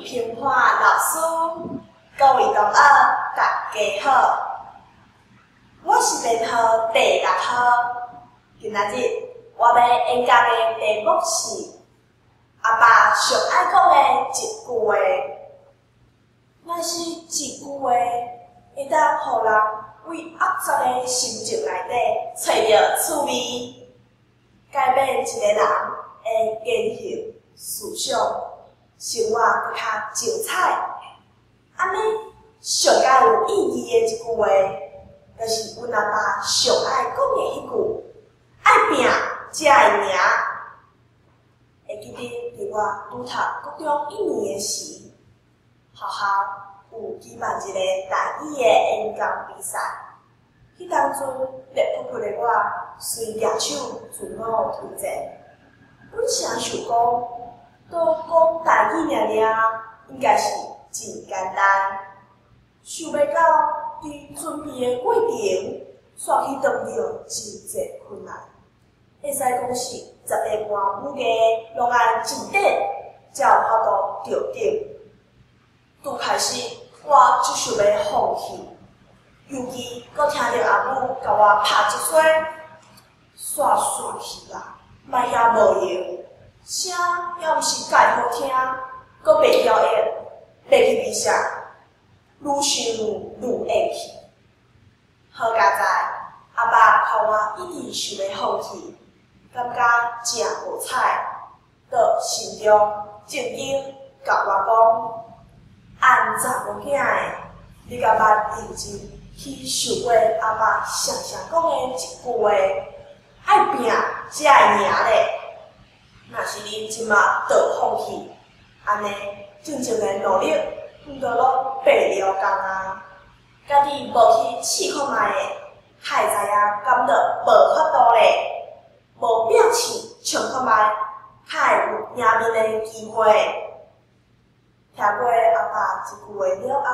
平華老師，各位同學，大家好，我是編號第六號。今仔日我欲演講的題目是阿爸上愛講的一句話。若是一句話會當予人為惡雜的心情內底揣著趣味，改變一个人的言行思想，生活閣較精彩。按呢，上蓋有意義的一句話，就是阮阿爸上愛講的彼句：愛拚才會贏。會記得佇我拄讀國中一年的時，學校有舉辦一个台語的演講比賽。彼當陣熱噗噗的我，隨舉手自我推薦。本想想講，都講台語爾爾，應該是真簡單。想袂到，佇準備的過程，煞去當著真濟困難。會使講是十下半武藝攏愛真頂，才有法度著頂。拄開始，我就想欲放棄，尤其閣聽著阿母共我拍一聲，煞煞去啦，莫遐無閒，聲也毋是蓋好聽，閣袂曉演，欲去比啥？愈想愈怨氣。好佳哉，阿爸看我一直想欲放棄，感覺誠無彩，就心中正經共我講：按查某囝的，你敢捌認真去想過阿爸常常講的一句話：愛拚才會贏咧。若是你這馬就放棄，按呢進前的努力，毋就攏白了工啊！家己無去試看覓的，較會知影感覺無法度咧，無拚試衝看覓，較會有贏面的機會。聽過阿爸這句話了後，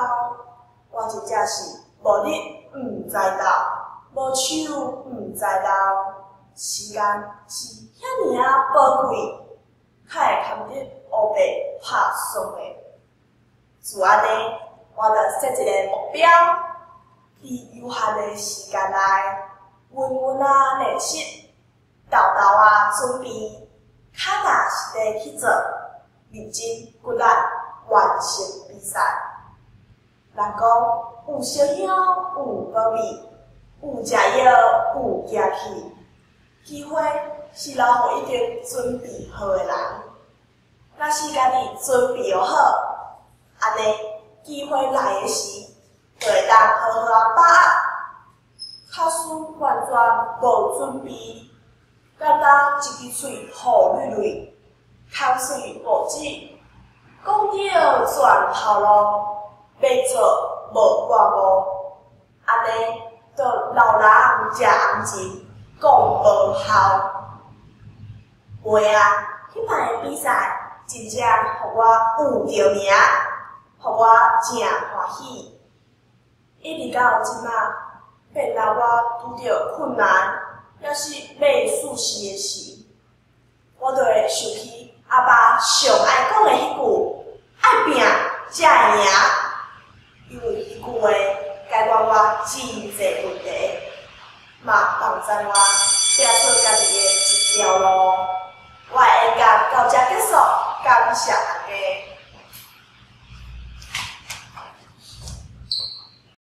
我真正是無日毋知晝，無手毋知老，時間是遐爾仔寶貴，較會堪得烏白拍算的。就按呢，我就設一个目標，佇有限的時間內，穩穩仔練習，沓沓仔準備，跤踏實地去做，認真骨力完成比賽。人講有燒香有果味，有食藥有行氣，機會是留予已經準備好的人。若是家己準備好，按呢機會來的時，就會當好好仔把握。假使完全無準備，敢若一支喙雨蕊蕊，空喙無止，講著轉頭路，欲做無半步，按呢就留人食紅蟳，講無效。袂啊，彼擺的比賽真正予我有著名，予我誠歡喜。一直到這馬，變若我拄著困難，抑是欲輸死的時，我就會想起阿爸上愛講的彼句：愛拚才會贏。因為彼句話解決我真濟問題，嘛幫助我拚出家己的一條路。我的演講到這結束，感謝大家。